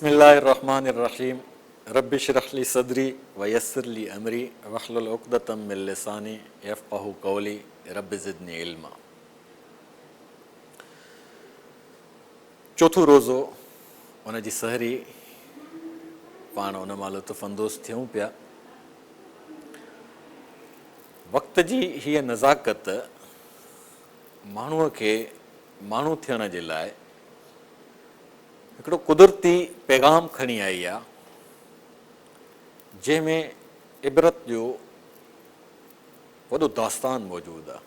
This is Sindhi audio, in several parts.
بسم الله الرحمٰن الرحيم رب اشرح لي صدري ويسر لي امري واحلل عقدة من لساني يفقهوا قولي رب زدني علما. چوٿون روزو ان جي سحري پاڻ ان مان لطف اندوز ٿيون پيا. وقت جي هيء نزاڪت ماڻهوء کي ماڻهو ٿيڻ جي لاء هڪڙو قدرتي پيغام کڻي آئي آ، جنهن ۾ عبرت جو وڏو داستان موجود آ.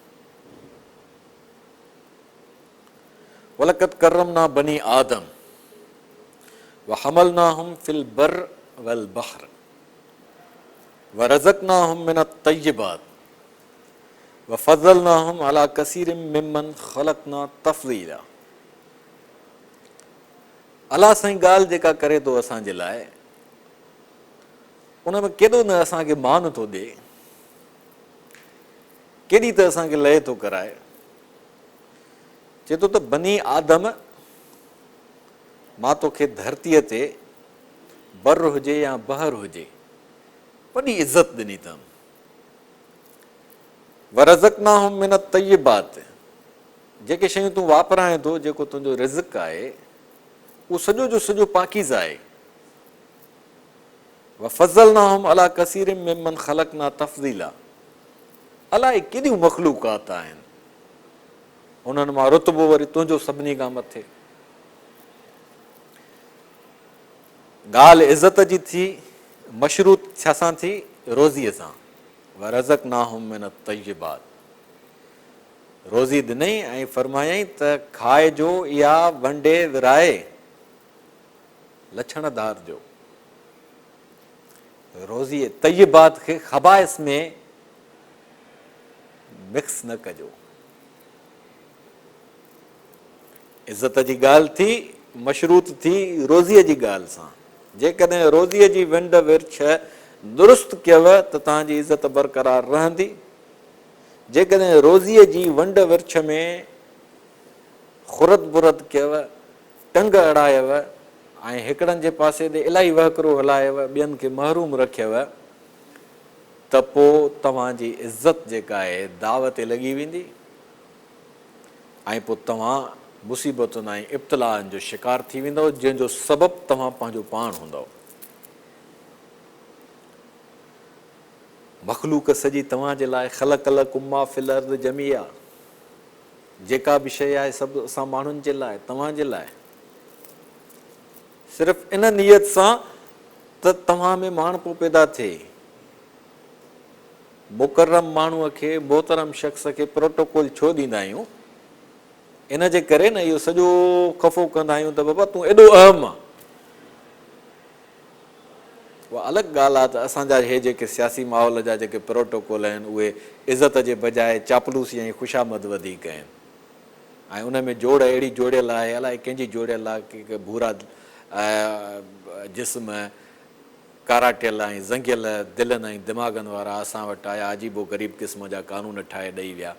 ولقد ڪرمنا بني آدم وحملناهم في البر والبحر ورزقناهم من الطيبات وفضلناهم علي ڪثير ممن خلقنا تفضيلا. الله سائين ڳالهه جيڪا ڪري ٿو اسان جي لاء ان ۾ ڪيڏو نه اسان کي مان ٿو ڏي، ڪيڏي ته اسان کي لئه ٿو ڪرائي. چئي ٿو ته بني آدم مان توکي ڌرتيء تي بر هجي يا بحر هجي وڏي عزت ڏني اٿم. ورزقناهم من الطيبات جيڪي شيون تون واپرائين ٿو، جيڪو تنهنجو رزق آهي، اهو سڄو جو سڄو پاڪيزه آهي. وفضلناهم علي ڪثير ممن خلقنا تفضيلا الائي ڪيڏيون مخلوقات آهن، انهن مان رتبو وري تنهنجو سڀني کان مٿي. ڳالهه عزت جي ٿي، مشروط ڇا سان ٿي؟ روزيء سان. ورزقناهم من الطيبات روزي ڏنئي ۽ فرمايائين ته کائجو اها ونڊي ورهائي لڇڻ ڌارجو. روزي طيبات کي خبائث ۾ مڪس نه ڪجو. عزت جي ڳالهه ٿي، مشروط ٿي روزيء جي ڳالهه سان. جيڪڏهن روزيء جي ونڊ ورڇ درست ڪيو ته توهان جي عزت برقرار رهندي. جيڪڏهن روزيء جي ونڊ ورڇ ۾ خرد برد ڪيو، ٽنگ اڙايو ۽ هڪڙن جي پاسي ڏي الاهي وهڪرو هلايو، ٻين کي محروم رکيو ته پوء توهان جي عزت جيڪا آهي داء تي لڳي ويندي. ۽ پوء توهان مصيبتن ۽ ابتلائن جو شڪار ٿي ويندؤ، جنهن جو سبب توهان پنهنجو پاڻ هوندؤ. مخلوق سڄي توهان جي لاء خلق لڪم ما في الارض جميعا، جيڪا به شيء آهي سڀ اسان ماڻهن جي لاء، توهان جي لاء، صرف ان نيت سان ته توهان ۾ ماڻهپو پيدا ٿئي. مڪرم ماڻهوء کي، محترم شخص کي پروٽوڪول ڇو ڏيندا آهيون؟ ان جي ڪري نه اهو سڄو خفو ڪندا آهيون ته بابا تون ايڏو اهم آن. اها الڳ ڳالهه آهي ته اسان جا هي جيڪي سياسي ماحول جا جيڪي پروٽوڪول آهن اهي عزت جي بجاء چاپلوسي ۽ خوشامد وڌيڪ آهن ۽ ان ۾ جوڙ اهڙي جوڙيل آهي الائي ڪنهن جي جوڙيل آهي ڪي ڀورا جسم ڪاراٽيل ۽ زنگيل دلن ۽ دماغن وارا اسان وٽ آيا عجيب و غريب قسم جا قانون ٺاهي ڏئي ويا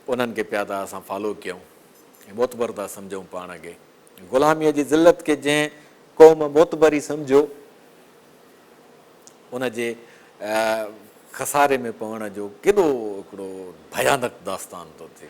انهن کي پيا ٿا اسان فالو ڪيون ۽ معتبر ٿا سمجهون پاڻ کي غلاميء جي ذلت کي جنهن قوم معتبري سمجهيو ان جي خساري ۾ پوڻ جو ڪيڏو هڪڙو ڀيانڪ داستان ٿو ٿئي.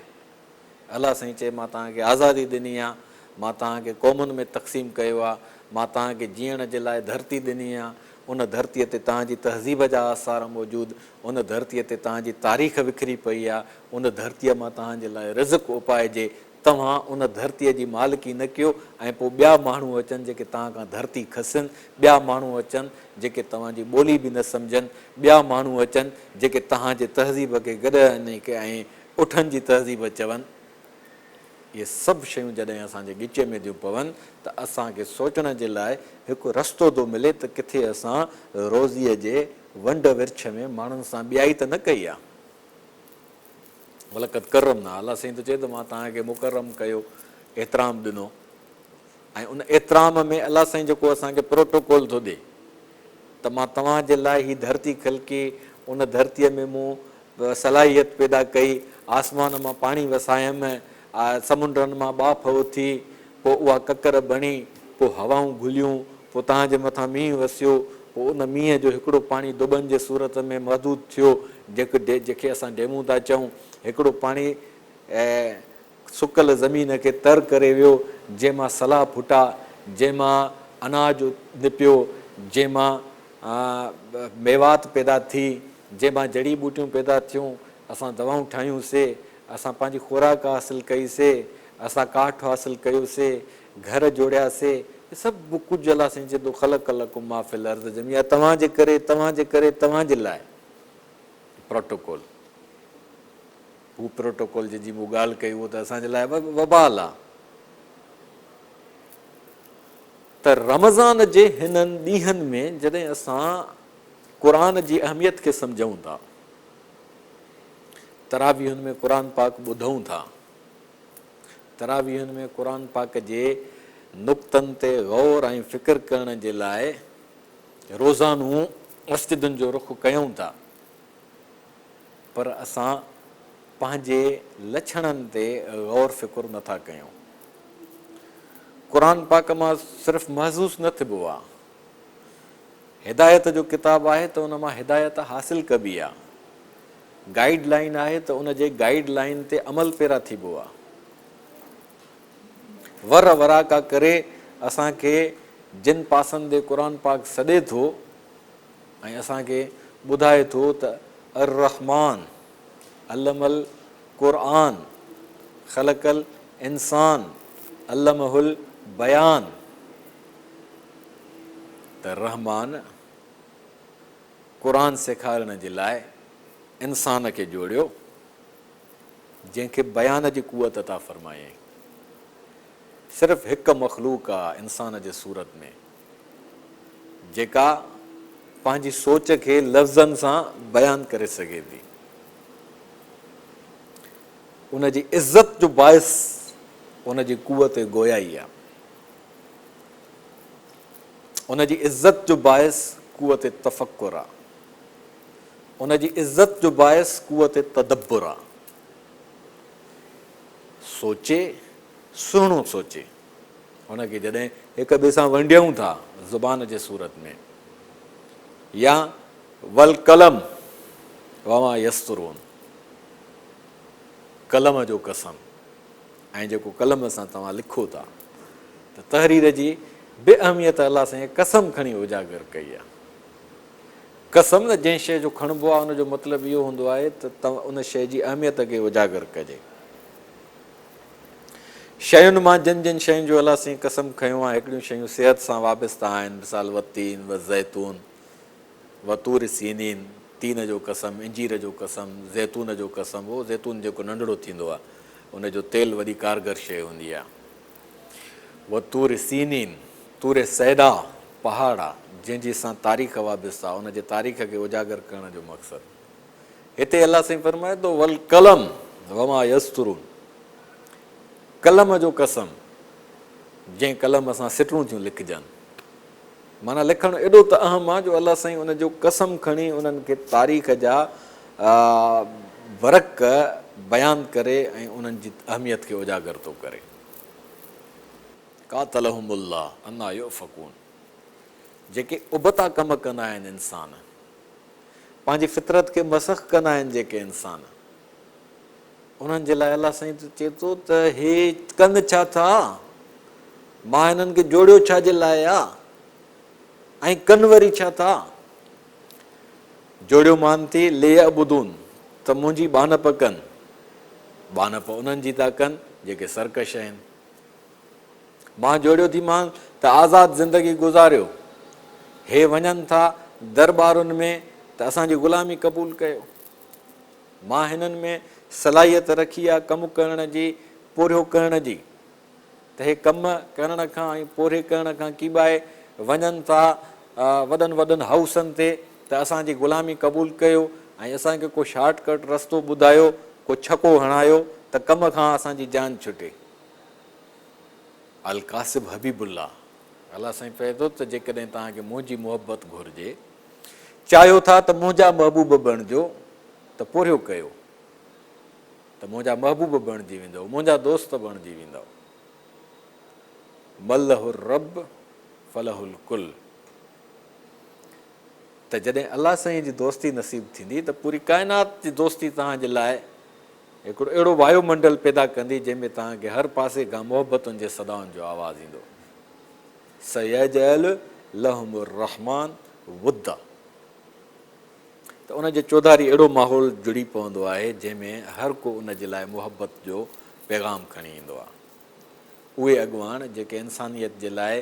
الله سائين چئي مان توهان کي آزادي ڏني آ، مان توهان کي قومن ۾ تقسيم ڪيو آ، مان توهان کي جيئڻ جي لاء ڌرتي ڏني آ، ان ڌرتيء تي توهان جي تهذيب جا آثار موجود، ان ڌرتيء تي توهان جي تاريخ وکري پئي آ، ان ڌرتيء مان توهان جي لاء رزق اپائجي، توهان ان ڌرتيء جي مالڪي نه ڪيو ۽ پوء ٻيا ماڻهو اچن جيڪي توهان کان ڌرتي کسن، ٻيا ماڻهو اچن جيڪي توهان جي ٻولي به نه سمجهن، ٻيا ماڻهو اچن جيڪي توهان جي تهذيب کي گڏهن ۽ اٺن جي تهذيب چون. اهي سڀ شيون جڏهن اسان جي ڳچيء ۾ ٿيون پون ته اسان کي سوچڻ جي لاء هڪ رستو ٿو ملي ته ڪٿي اسان روزيء جي ونڊ ورڇ ۾ ماڻهن سان ٻيائي ته نه ڪئي آ. ولقد ڪرمنا، الله سائين ٿو چئي ته مان توهان کي مڪرم ڪيو، احترام ڏنو ۽ ان احترام ۾ الله سائين جيڪو اسان کي پروٽوڪول ٿو ڏي ته مان توهان جي لاء هي ڌرتي خلقي، ان ڌرتيء ۾ مون صلاحيت پيدا ڪئي، آسمان مان پاڻي وسايم، سمنڊن مان ٻاڦ اٿي، پوء اها ڪڪر بڻي، پوء هوائون گهليون، پوء توهان جي مٿان مينهن وسيو، پوء ان مينهن جو هڪڙو پاڻي دٻن جي صورت ۾ محدود ٿيو، جنهن کي اسان ڊيمون ٿا چئون، هڪڙو پاڻي سڪل زمين کي تر ڪري ويو، جنهن مان سلا ڦٽا، جنهن مان اناج نپيو، جنهن مان ميوات پيدا ٿي، جنهن مان جڙي ٻوٽيون پيدا ٿيون، اسان دوائون ٺاهيون سي، اسان پنهنجي خوراڪ حاصل ڪئي سي، اسان ڪاٺ حاصل ڪيو سي، گهر جوڙيا سي، هي سڀ ڪجهه الله سائين چئي ٿو خلق لڪم ما في الارض جميعا توهان جي ڪري، توهان جي ڪري، توهان جي لاء. پروٽوڪول، هو پروٽوڪول جنهن جي مون ڳالهه ڪئي اهو ته اسان جي لاء وبال آ. ته رمضان جي هنن ڏينهن ۾ جڏهن اسان قرآن جي اهميت کي سمجهون ٿا، تراويحن ۾ قرآن پاڪ ٻڌون ٿا، تراويحن ۾ قرآن پاڪ جي نڪتن تي غور ۽ فڪر ڪرڻ جي لاء روزانو مسجدن جو رخ ڪيون ٿا پر اسان پنهنجي لڇڻن تي غور فڪر نه ٿا ڪيون. قرآن پاڪ مان صرف محظوظ نه ٿبو آ. هدايت جو ڪتاب آهي ته ان مان هدايت حاصل ڪبي آ. گائيڊ لائين آهي ته ان جي گائيڊ لائين تي عمل پيرا ٿيبو آ. ور وراڪا ڪري اسان کي جن پاسن ڏي قرآن پاڪ سڏي ٿو ۽ اسان کي ٻڌائي ٿو ته الرحمان علم القرآن خلق الانسان علمه البيان ته رحمان قرآن سيکارڻ جي لاء انسان کي جوڙيو جنهن کي بيان جي قوت عطا فرمايائين. صرف هڪ مخلوق آ انسان جي صورت ۾ جيڪا پنهنجي سوچ کي لفظن سان بيان ڪري سگهي ٿي. ان جي عزت جو باعث ان جي قوت گويائي آ. ان جي عزت جو باعث قوت تفڪر آ. ان جي عزت جو باعث قوت تدبر آ. سوچي، سهڻو سوچي. ان کي جڏهن هڪ ٻئي سان ونڊيون ٿا زبان جي صورت ۾ يا والقلم وما يسطرون قلم جو قسم ۽ جيڪو قلم سان توهان لکو ٿا ته تحرير جي به اهميت الله سائين قسم کڻي اجاگر ڪئي آهي. قسم نه جنهن شيء جو کڻبو آهي ان جو مطلب اهو هوندو آهي ته ان شيء جي اهميت کي اجاگر ڪجي. شين مان جن جن شين جو الله سائين قسم کنيو آهي هڪڙيون شيون صحت سان وابسته آهن مثال والتين والزيتون وطور سينين تين جو قسم، انجير جو قسم، زيتون جو قسم اهو زيتون جيڪو ننڍڙو ٿيندو آهي ان جو تيل وڏي ڪارگر شيء هوندي آهي. وطور سينين، طور سينا، پهاڙ آ، جنهن جي سان تاريخ وابسته آ، ان جي تاريخ کي اجاگر ڪرڻ جو مقصد. هتي الله سائين فرمائي ٿو، والقلم وما يسطرون، قلم جو قسم، جنهن قلم سان سٽون ٿيون لکجن. معنيٰ لکڻ ايڏو ته اهم آ جو الله سائين ان جو قسم کڻي انهن کي تاريخ جا ورق بيان ڪري ۽ انهن جي اهميت کي اجاگر ٿو ڪري. قاتلهم الله انا يؤفڪون جيڪي ابتا ڪم ڪندا آهن انسان پنهنجي فطرت کي مسخ ڪندا آهن جيڪي انسان انهن جي لاء الله سائين چئي ٿو ته هي ڪن ڇا ٿا مان هنن کي جوڙيو ڇا جي لاء آ ۽ ڪن وري ڇا ٿا جوڙيو مان ٿي ليعبدون ته منهنجي ٻانهپ ڪن ٻانهپ انهن جي ٿا ڪن جيڪي سرڪش آهن. مان جوڙيو ٿي مان ته آزاد زندگي گذاريو. هي وڃن ٿا درٻارن ۾ ته اسان جي غلامي قبول ڪيو. مان هنن ۾ صلاحيت رکي آ ڪم ڪرڻ جي، پورهيو ڪرڻ جي. ته هي ڪم ڪرڻ کان ۽ پورهيي ڪرڻ کان ڪيٻائي وڃن ٿا وڏن وڏن هائوسن تي ته اسان جي غلامي قبول ڪيو ۽ اسان کي ڪو شارٽ ڪٽ رستو ٻڌايو، ڪو ڇڪو هڻايو ته ڪم کان اسان جي جان ڇٽي. الڪاسب حبيب الله، الله سائين چئي ٿو ته جيڪڏهن توهان کي منهنجي محبت گهرجي، چاهيو ٿا ته منهنجا محبوب بڻجو ته پورهيو ڪيو. ته منهنجا محبوب بڻجي ويندؤ، منهنجا دوست بڻجي ويندؤ. من له الرب فله الڪل. ته جڏهن الله سائين جي دوستي نصيب ٿيندي ته پوري ڪائنات جي دوستي توهان جي لاء هڪڙو اهڙو وايو منڊل پيدا ڪندي جنهن ۾ توهان کي هر پاسي کان محبتن جي صدائن جو آواز ايندو. سيجعل لهم الرحمٰن ودا ته ان جي چوڌاري اهڙو ماحول جڙي پوندو آهي جنهن ۾ هر ڪو ان جي لاء محبت جو پيغام کڻي ايندو آهي. اهي اڳواڻ جيڪي انسانيت جي لاء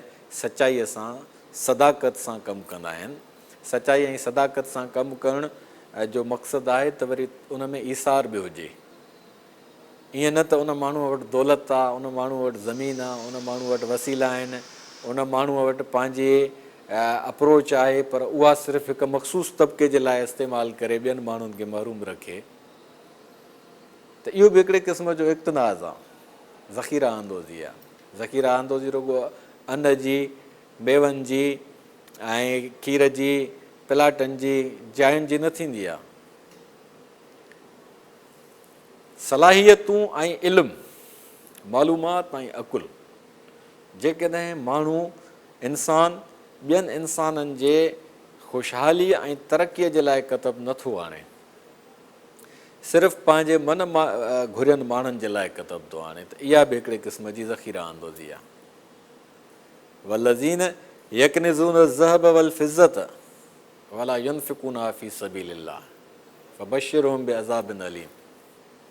سچائيء سان صداقت سان ڪم ڪندا آهن. سچائي ۽ صداقت سان ڪم ڪرڻ جو مقصد آهي ته وري ان ۾ ايثار به هجي. ائين نه ته ان ماڻهوء وٽ دولت آ، ان ماڻهوء وٽ زمين آ، ان ماڻهوء وٽ وسيلا آهن، ان ماڻهوء وٽ پنهنجي اپروچ آهي پر اها صرف هڪ مخصوص طبقي جي لاء استعمال ڪري ٻين ماڻهن کي محروم رکي ته اهو به هڪڙي قسم جو اڪتناز آ، ذخيره اندوزي آ. ذخيره اندوزي رڳو ان جي، ميون جي ۽ کير جي، پلاٽن جي، جاين جي نه ٿيندي آ. صلاحيتون ۽ علم، معلومات ۽ عقل، جيڪڏهن ماڻهو، انسان، ٻين انسانن جي خوشحاليء ۽ ترقيء جي لاء ڪتب نه ٿو آڻي، صرف پنهنجي من گهرين ماڻهن جي لاء ڪتب ٿو آڻي ته اها به هڪڙي قسم جي ذخيره اندوزي آهي. والذين يڪنزون الذهب والفضة ولا ينفقونها في سبيل الله فبشرهم بعذاب اليم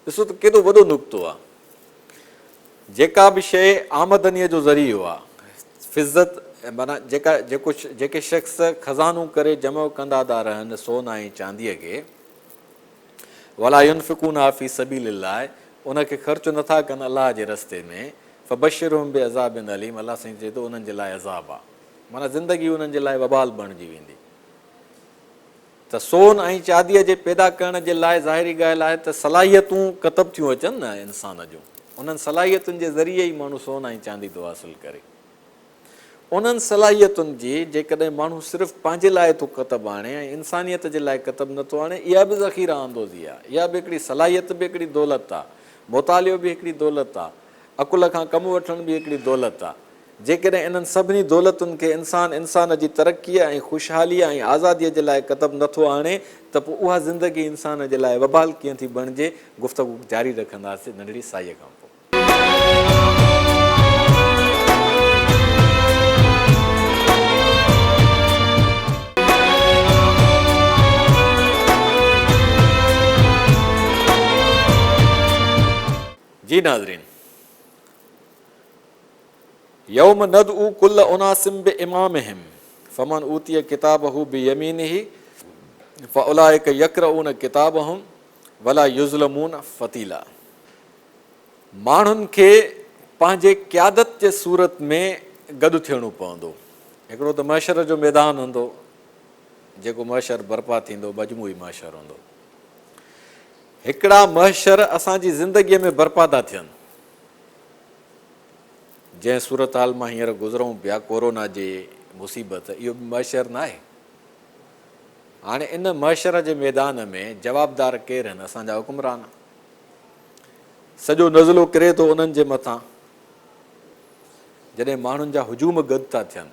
ڏسو ته ڪيڏو وڏو نقطو آهي. جيڪا به شيء آمدنيء جو ذريعو آهي، فضت معنيٰ جيڪا جيڪو جيڪي شخص خزانو ڪري جمع ڪندا ٿا رهن سون ۽ چانديء کي، ولا ينفقونها في سبيل الله ان کي خرچ نٿا ڪن الله جي رستي ۾، فبشرهم بعذاب اليم الله سائين چئي ٿو انهن جي لاء عذاب آهي معنيٰ زندگي انهن جي لاء وبال بڻجي ويندي. ته سون ۽ چانديء جي پيدا ڪرڻ جي لاء ظاهري ڳالهه آهي ته صلاحيتون ڪتب ٿيون اچن نه انسان جون، انهن صلاحيتن جي ذريعي ئي ماڻهو سون ۽ چاندي ٿو حاصل ڪري. انهن صلاحيتن جي جيڪڏهن ماڻهو صرف پنهنجي لاء ٿو ڪتب آڻي ۽ انسانيت جي لاء ڪتب نه ٿو آڻي، اها به ذخيره اندوزي آهي. اها به هڪڙي صلاحيت به هڪڙي دولت آهي. مطالعو به هڪڙي دولت آهي. عقل کان ڪم وٺڻ به هڪڙي دولت آهي. جيڪڏهن انهن سڀني دولتن کي انسان انسان جي ترقيء ۽ خوشحاليء ۽ آزاديء جي لاء ڪتب نه ٿو آڻي ته پوء اها زندگي انسان جي لاء وبال ڪيئن ٿي بڻجي؟ گفتگو جاري رکنداسين ننڍڙي سائيء کان پوء. جي ناظرين! يوم ندعو ڪل اناس بامامهم فمن اوتي ڪتابه بيمينه فاولئک يقرؤون ڪتابهم ولا يظلمون فتيلا ماڻهن کي پنهنجي قيادت جي صورت ۾ گڏ ٿيڻو پوندو. هڪڙو ته محشر جو ميدان هوندو جيڪو محشر برپا ٿيندو مجموعي محشر هوندو. هڪڙا محشر اسان جي زندگيء ۾ برپا ٿا ٿين. جنهن صورتحال مان هينئر گذرون پيا ڪورونا جي مصيبت اهو به محشر ناهي؟ هاڻي ان محشر جي ميدان ۾ جوابدار ڪير آهن؟ اسان جا حڪمران. سڄو نزلو ڪري ٿو انهن جي مٿان. جڏهن ماڻهن جا هجوم گڏ ٿا ٿين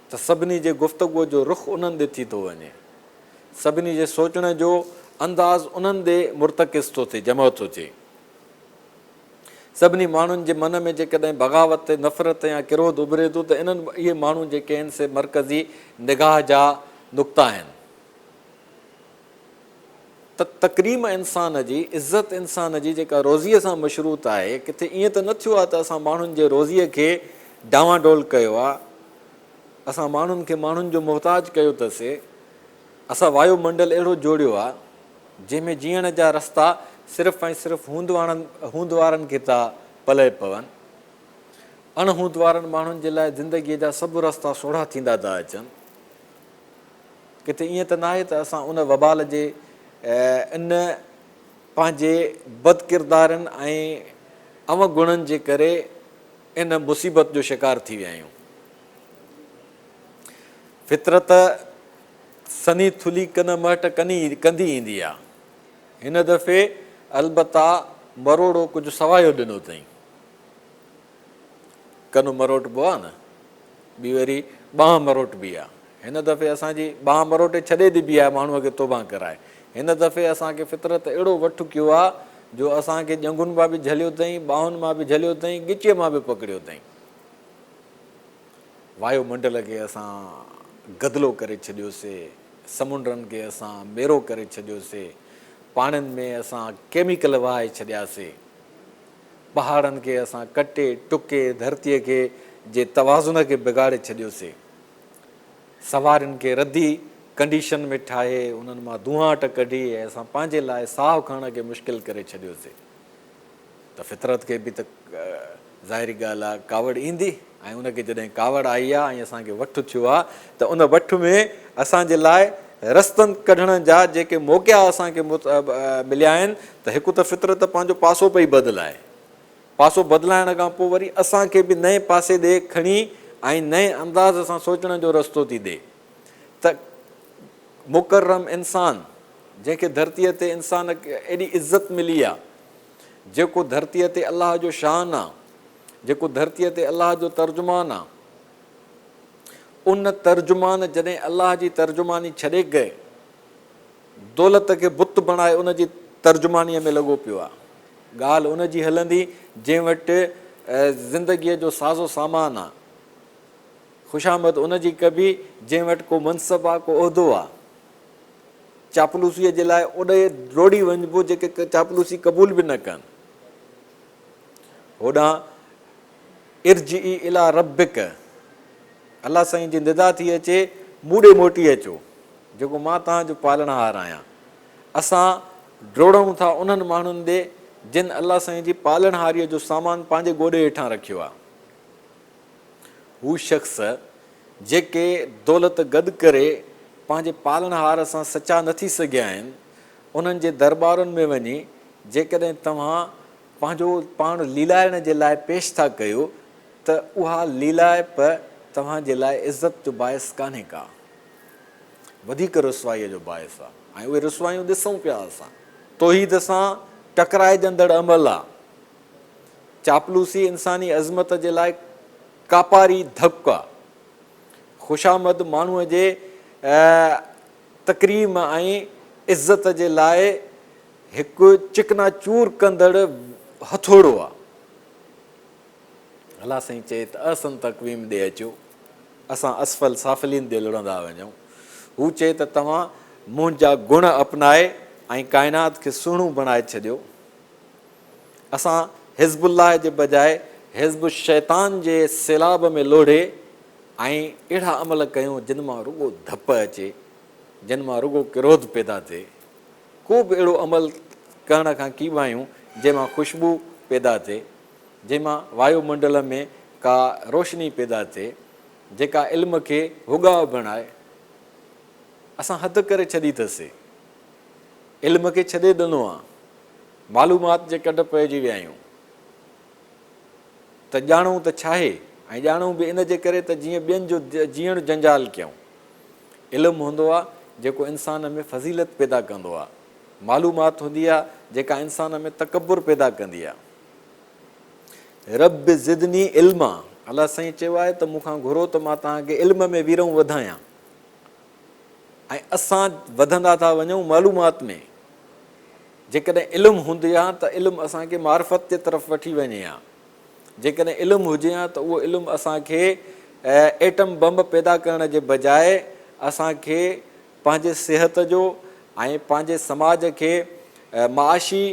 ته سڀني جي گفتگوء جو رخ انهن ڏي ٿي ٿو وڃي. سڀني جي سوچڻ جو انداز انهن ڏي مرتڪز ٿو ٿئي، جمع ٿو ٿئي. سڀني ماڻهن جي من ۾ جيڪڏهن بغاوت، نفرت يا ڪروڌ اڀري ٿو ته انهن اهي ماڻهو جيڪي آهن سي مرڪزي نگاهه جا نقطا آهن ته تڪريم انسان جي، عزت انسان جي جيڪا روزيء سان مشروط آهي، ڪٿي ائين ته نه ٿيو آهي ته اسان ماڻهن جي روزيء کي ڊانوانڊول ڪيو آهي، اسان ماڻهن کي ماڻهن جو محتاج ڪيو اٿسي، اسان وايو منڊل اهڙو جوڙيو آهي جنهن ۾ جيئڻ جا رستا صرف ۽ صرف هوند وارن کي ٿا پلئه پون. اڻ هوند وارن ماڻهن جي لاء زندگيء جا سڀ رستا سوڙها ٿيندا ٿا اچن. ڪٿي ائين ته ناهي ته اسان ان وبال جي ان پنهنجي بدڪردارين ۽ اوگڻن جي ڪري ان مصيبت جو شڪار ٿي ويا آهيون. فطرت سنهي ٿلهي ڪن مهٽ ڪندي ايندي آ. هن دفعي البته مروڙو ڪجهه سوايو ڏنو اٿئين. ڪن مروٽبو آ نه، ٻي وري ٻانهن مروٽبي آ. هن دفعي اسان جي ٻانهن مروٽي ڇڏي ڏبي آهي ماڻهوء کي توبهان ڪرائي. هن دفعي اسان کي فطرت اهڙو وٺ ڪيو آ جو اسان کي ڄنگهن مان به جهليو اٿئين، ٻانهن مان به جهليو اٿئين، ڳچيء مان به پڪڙيو اٿئين. وايو منڊل کي اسان گدلو ڪري ڇڏيوسي، سمنڊن کي اسان ميرو ڪري ڇڏيوسي، پاڻين ۾ اسان ڪيميڪل وهائي ڇڏياسي. پهاڙن کي اسان ڪٽي ٽڪي ڌرتيء کي جي توازن کي بگاڙي ڇڏيوسي. سوارين کي ردي ڪنڊيشن ۾ ٺاهي انهن مان دونهاٽ ڪڍي ۽ اسان پنهنجي لاء ساهه کڻڻ کي مشڪل ڪري ڇڏيوسي ته فطرت کي به ته ظاهري ڳالهه آ ڪاوڙ ايندي ۽ ان کي جڏهن ڪاوڙ آئي آ ۽ اسان کي وٺ ٿيو آ ته ان وٺ ۾ اسان جي لاء رستن ڪڍڻ جا جيڪي موقعا اسان کي مليا آهن ته هڪ ته فطرت پنهنجو پاسو پئي بدلائي، پاسو بدلائڻ کان پوء وري اسان کي به نئين پاسي ڏي کڻي ۽ نئين انداز سان سوچڻ جو رستو ٿي ڏي ته مڪرم انسان جنهن کي ڌرتيء تي انسان ايڏي عزت ملي آ، جيڪو ڌرتيء تي الله جو شان آ، جيڪو ڌرتيء تي الله جو ترجمان آ، ان ترجمان جڏهن الله جي ترجماني ڇڏي ڪري دولت کي بت بڻائي ان جي ترجمانيء ۾ لڳو پيو آهي. ڳالهه ان جي هلندي جنهن وٽ زندگيء جو ساز و سامان آهي. خوشامد ان جي ڪبي جنهن وٽ ڪو منصب آهي، ڪو عهدو آهي. چاپلوسيء جي لاء اوڏي ڊوڙي وڃبو جيڪي چاپلوسي قبول به نه ڪن. هوڏانهن ارجعي الي ربک، الله سائين جي ندا ٿي اچي، مون ڏي موٽي اچو، جيڪو مان توهان جو پالڻهار آهيان. اسان ڊوڙون ٿا انهن ماڻهن ڏي، جن الله سائين جي پالڻهاريء جو سامان پنهنجي گوڏي هيٺان رکيو آهي. هو شخص جيڪي دولت گڏ ڪري پنهنجي پالڻهار سان سچا نه ٿي سگهيا آهن، انهن جي درٻارن ۾ وڃي جيڪڏهن توهان پنهنجو پاڻ ليلائڻ جي لاء پيش ٿا ڪيو ته اها ليلائپ توهان جي لاء عزت جو باعث ڪانهي ڪا، وڌيڪ رسوائيء جو باعث آ ۽ اهي رسوايون ڏسون پيا اسان. توحيد سان ٽڪرائجندڙ عمل آ. چاپلوسي انساني عظمت جي لاء ڪاپاري ڌڪ آ. خوشامد ماڻهوء جي تڪريم ۽ عزت جي لاء هڪ چڪنا چور ڪندڙ هٿوڙو آ. الله سائين چئي ته احسن تقويم ڏي اچو، اسان اسفل سافلين ڏي لڙندا وڃون. هو چئي ته توهان منهنجا گڻ اپنائي ۽ ڪائنات کي سهڻو بڻائي ڇڏيو. اسان حزب الله جي بجاء حزب الشيطان جي سيلاب ۾ لوڙهي ۽ اهڙا عمل ڪيون جن مان رڳو ڌپ اچي، جن مان رڳو ڪروڌ پيدا ٿئي. ڪو به اهڙو عمل ڪرڻ کان ڪيٻايون جنهن مان خوشبو پيدا ٿئي، جنهن مان وايو منڊل ۾ ڪا روشني پيدا ٿئي، جيڪا علم کي هڳاء بڻائي. اسان حد ڪري ڇڏي اٿسي. علم کي ڇڏي ڏنو آ. معلومات جي ڪڍ پئجي ويا آهيون ته ڄاڻون ته ڇاهي ۽ ڄاڻون به ان جي ڪري ته جيئن ٻين جو جيئڻ جنجال ڪيون. علم هوندو آ جيڪو انسان ۾ فضيلت پيدا ڪندو آ. معلومات هوندي آ جيڪا انسان ۾ تڪبر پيدا ڪندي آ. رب زدني علما الله سائين چيو آهي ته مون کان گهرو ته مان توهان کي علم ۾ ويرئون وڌايان ۽ اسان وڌندا ٿا وڃون معلومات ۾. جيڪڏهن علم هوندي ها ته علم اسان کي معرفت جي طرف وٺي وڃي ها. جيڪڏهن علم هجي ها ته اهو علم اسان کي ايٽم بم پيدا ڪرڻ جي بجاء اسان کي پنهنجي صحت جو ۽ پنهنجي سماج کي معاشي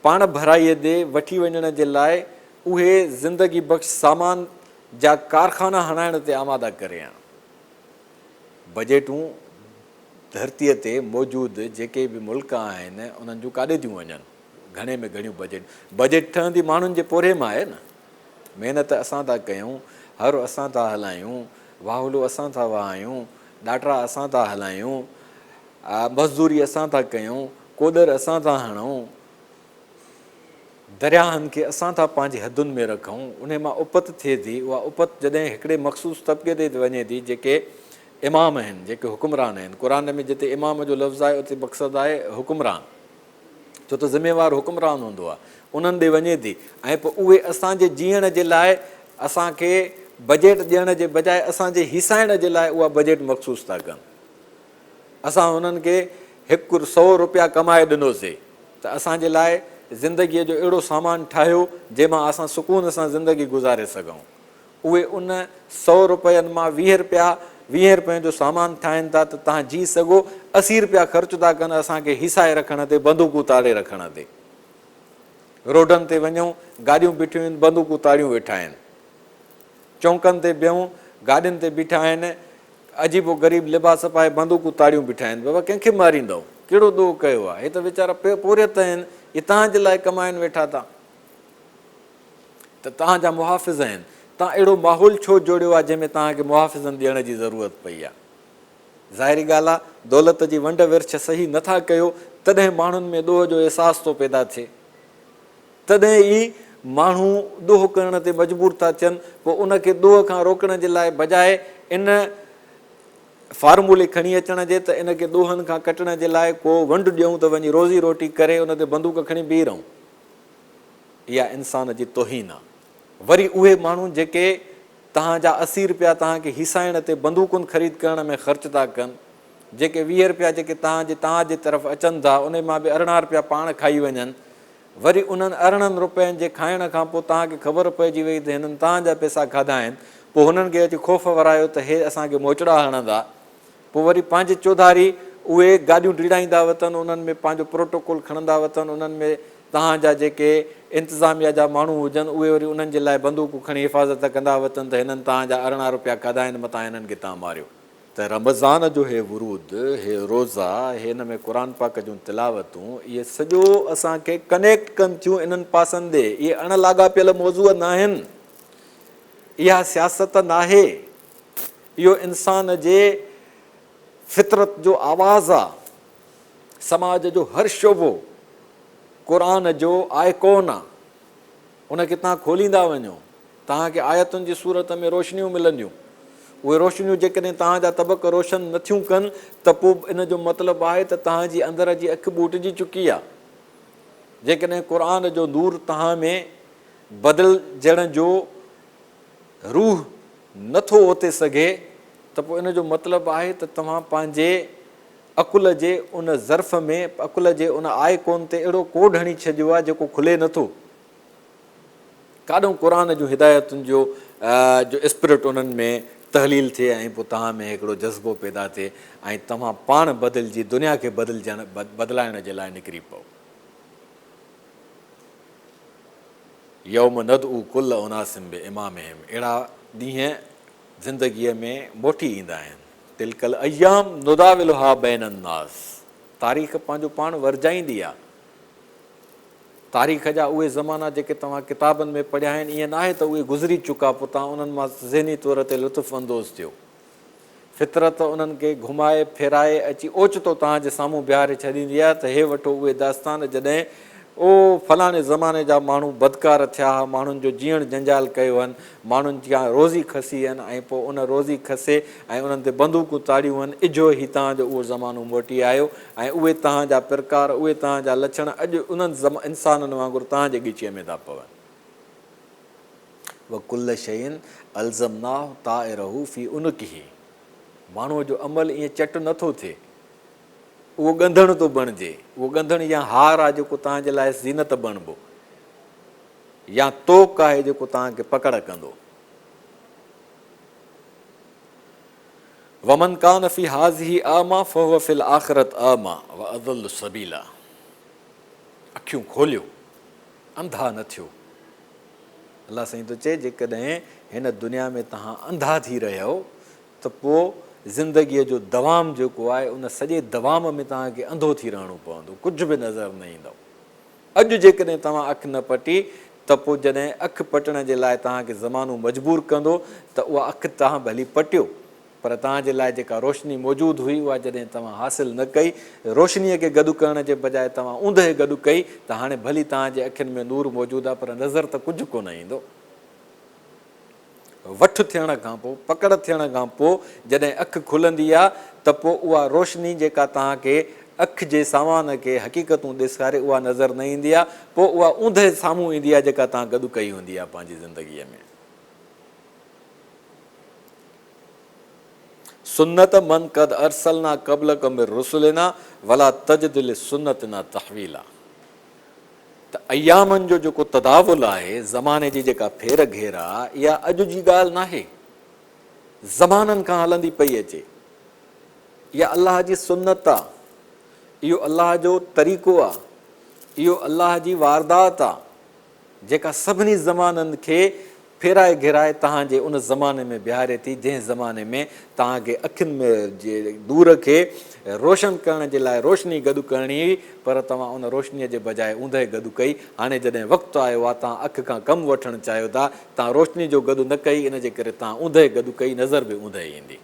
پاڻ ڀرائي ڏي وٺي وڃڻ جي لاء اهي زندگي بخش سامان جا ڪارخانا هڻائڻ تي آماده ڪري ها. بجيٽون ڌرتيء تي موجود جيڪي به ملڪ آهن انهن جون ڪاڏي ٿيون وڃن؟ گهڻي ۾ گهڻيون بجيٽ بجيٽ ٺهندي ماڻهن جي پورهيي مان آهي نه. محنت اسان ٿا ڪيون، هر اسان ٿا هلايون، واهولو اسان ٿا وهايون، ڏاٽرا اسان ٿا هلايون، مزدوري اسان ٿا ڪيون، ڪوڏر اسان ٿا هڻون، درياهن کي اسان ٿا پنهنجي حدن ۾ رکون، انهي مان اپت ٿئي ٿي، اها اپت جڏهن هڪڙي مخصوص طبقي تي وڃي ٿي جيڪي امام آهن، جيڪي حڪمران آهن، قرآن ۾ جتي امام جو لفظ آهي اتي مقصد آهي حڪمران، ڇو ته ذميوار حڪمران هوندو آهي، انهن ڏي وڃي ٿي ۽ پوء اهي اسان جي جيئڻ جي لاء اسان کي بجيٽ ڏيڻ جي بجاء اسان جي هيسائڻ جي لاء اها بجيٽ مخصوص ٿا ڪن. اسان هنن کي هڪ سئو روپيا ڪمائي ڏنوسي ته اسان جي لاء زندگيء جو اهڙو سامان ٺاهيو جنهن مان اسان سڪون سان زندگي گذاري سگهون. اهي ان سئو روپين مان 20 رپيا ويهين رپين جو سامان ٺاهين ٿا ته تهان جي سگهو 80 رپيا خرچ ٿا ڪن اسان کي هيسائي رکڻ تي بندوقون تاڙي رکڻ تي. روڊن تي وڃون گاڏيون بيٺيون آهن بندوقون تاڙيون ويٺا آهن. چونڪن تي بيهون گاڏين تي بيٺا آهن عجيب و غريب لباس پائي بندوقون تاڙيون بيٺا آهن. بابا ڪنهن کي ماريندؤ؟ ڪهڙو ڏوهه ڪيو آهي؟ هي ته ويچارا پورهيت آهن اهي توهان جي لاء ڪمائين ويٺا ٿا ته توهان جا محافظ آهن. توهان اهڙو ماحول ڇو جوڙيو آهي جنهن ۾ توهان کي محافظن ڏيڻ جي ضرورت پئي آهي؟ ظاهري ڳالهه آهي دولت جي ونڊ ورڇ صحيح نه ٿا ڪيو تڏهن ماڻهن ۾ ڏوهه جو احساس ٿو پيدا ٿئي. تڏهن ئي ماڻهو ڏوهه ڪرڻ تي مجبور ٿا ٿين، پوء ان کي ڏوهه کان روڪڻ جي لاء بجاء ان فارمولي کڻي اچڻ جي ته ان کي ڏوهن کان ڪٽڻ جي لاء ڪو ونڊ ڏيون ته وڃي روزي روٽي ڪري ان تي بندوق کڻي بيهي رهون. اها انسان جي توهين آ. وري اهي ماڻهو جيڪي توهان جا 80 رپيا توهان کي هيسائڻ تي بندوقن خريد ڪرڻ ۾ خرچ ٿا ڪن، جيڪي 20 رپيا جيڪي توهان جي توهان جي طرف اچن ٿا انهي مان به 18 رپيا پاڻ کائي وڃن، وري انهن 18 رپين جي کائڻ کان پوء توهان کي خبر پئجي وئي ته هنن توهان جا پئسا کاڌا آهن، پوء هنن کي اچي خوف ورايو ته هي اسان کي موچڙا هڻندا، پوء وري پنهنجي چوڌاري اهي گاڏيون ڊيڙائيندا وتن، انهن ۾ پنهنجو پروٽوڪول کڻندا وتن، انهن ۾ توهان جا جيڪي انتظاميا جا ماڻهو هجن اهي وري انهن جي لاء بندوقون کڻي حفاظت ڪندا وتن ته هنن توهان جا 18 رپيا کاڌا آهن متان هنن کي توهان ماريو. ته رمضان جو هي ورود، هي روزا، هي ان ۾ قرآن پاڪ جون تلاوتون، اهي سڄو اسان کي ڪنيڪٽ ڪن ٿيون انهن پاسن ڏي، اهي اڻ لاڳاپيل موضوع ناهن، اها سياست ناهي، اهو انسان جي فطرت جو آواز آ، سماج جو هر شعبو قرآن جو آئيڪون آ، ان کي توهان کوليندا وڃو. توهان کي آيتن جي صورت ۾ روشنيون ملنديون. اهي روشنيون جيڪڏهن توهان جا طبق روشن نه ٿيون ڪن ته پوء ان جو مطلب آهي ته توهان جي اندر جي اک ٻوٽجي چڪي آهي. جيڪڏهن قرآن جو نور توهان ۾ بدلجڻ جو روح نه ٿو اوتي سگهي ته پوء ان جو مطلب آهي ته توهان پنهنجي عقل جي ان ظرف ۾ عقل جي ان آئيڪون تي اهڙو ڪوڊ هڻي ڇڏيو آهي جيڪو کلي نه ٿو. ڪاڏهون قرآن جون هدايتن جو جو اسپرٽ انهن ۾ تحليل ٿئي ۽ پوء توهان ۾ هڪڙو جذبو پيدا ٿئي ۽ توهان پاڻ بدلجي دنيا کي بدلجڻ بدلائڻ جي لاء نڪري پئو. يوم ندعو ڪل اناس بامامهم اهڙا ڏينهن زندگيء ۾ موٽي ايندا آهن. تلڪ الايام نداولها بين الناس تاريخ پنهنجو پاڻ ورجائيندي آهي. تاريخ جا اهي زمانا جيڪي توهان ڪتابن ۾ پڙهيا آهن، ائين ناهي ته اهي گذري چڪا پوء توهان انهن مان ذهني طور تي لطف اندوز ٿيو. فطرت انهن کي گهمائي ڦيرائي اچي اوچتو توهان جي سامهون بيهاري ڇڏيندي آهي ته هي وٺو اهي داستان جڏهن او فلاڻي زماني جا ماڻهو بدڪار ٿيا ها، ماڻهن جو جيئڻ جنجال ڪيو هن، ماڻهن کان روزي کسي هن ۽ پوء ان روزي کسي ۽ انهن تي بندوقون تاڙيون هن، اجهو هي توهان جو اهو زمانو موٽي آيو ۽ اهي توهان جا پرڪار، اهي توهان جا لڇڻ اڄ انهن انسانن وانگر توهان جي ڳچيء ۾ ٿا پون. وڪل شيء الزمناه طائره في عنقه ماڻهوء جو عمل ائين چٽ نه ٿو ٿئي، اهو ڳنڌڻ ٿو بڻجي، اهو ڳنڌڻ يا هار آهي جيڪو توهان جي لاء زينت بڻبو يا طوق آهي جيڪو توهان کي پڪڙ ڪندو. ومن ڪان في هذه اعميٰ فهو في الاخرة اعميٰ واضل سبيلا اکيون کوليو، انڌا نه ٿيو. الله سائين ٿو چئي جيڪڏهن هن دنيا ۾ توهان انڌا ٿي رهيؤ ته پوء زندگيء جو دوام جيڪو آهي ان سڄي دوام ۾ توهان کي انڌو ٿي رهڻو پوندو، ڪجهه به نظر نه ايندو. اڄ جيڪڏهن توهان اک نه پٽي ته پوء جڏهن اک پٽڻ جي لاء توهان کي زمانو مجبور ڪندو ته اها اک توهان ڀلي پٽيو پر توهان جي لاء جيڪا روشني موجود هئي اها جڏهن توهان حاصل نه ڪئي، روشنيء کي گڏ ڪرڻ جي بجاء توهان اوندهه گڏ ڪئي ته هاڻي ڀلي توهان جي اکين ۾ نور موجود آهي پر نظر ته ڪجهه ڪونه ايندو. وٺ ٿيڻ کان پوء، پڪڙ ٿيڻ کان پوء جڏهن اک کلندي آ ته پوء اها روشني جيڪا توهان کي اک جي سامان کي حقيقتون ڏيساري اها نظر نه ايندي آ، پوء اها اوندهه سامهون ايندي آ جيڪا توهان گڏ ڪئي هوندي آ پنهنجي زندگيء ۾. سنت من قد ارسلنا قبلک من رسلنا ولا تجد لسنتنا تحويلا ته ايامن جو جيڪو تداول آهي، زماني جي جيڪا ڦير گهير آ، اها اڄ جي ڳالهه ناهي، زمانن کان هلندي پئي اچي. اها الله جي سنت آ، اهو الله جو طريقو آ، اهو الله جي واردات آ، جيڪا سڀني زمانن کي ڦيرائي گهيرائي توهان جي ان زماني ۾ بيهاري ٿي، جنهن زماني ۾ توهان کي اکين ۾ جي دور کي روشن ڪرڻ جي لاء روشني گڏ ڪرڻي هئي، پر توهان ان روشنيء جي بجاء اوندهه گڏ ڪئي. هاڻي جڏهن وقت آيو آهي، توهان اک کان ڪم وٺڻ چاهيو ٿا، توهان روشني جو گڏ نه ڪئي، ان جي ڪري توهان اوندهه گڏ ڪئي، نظر به اوندهه ايندي.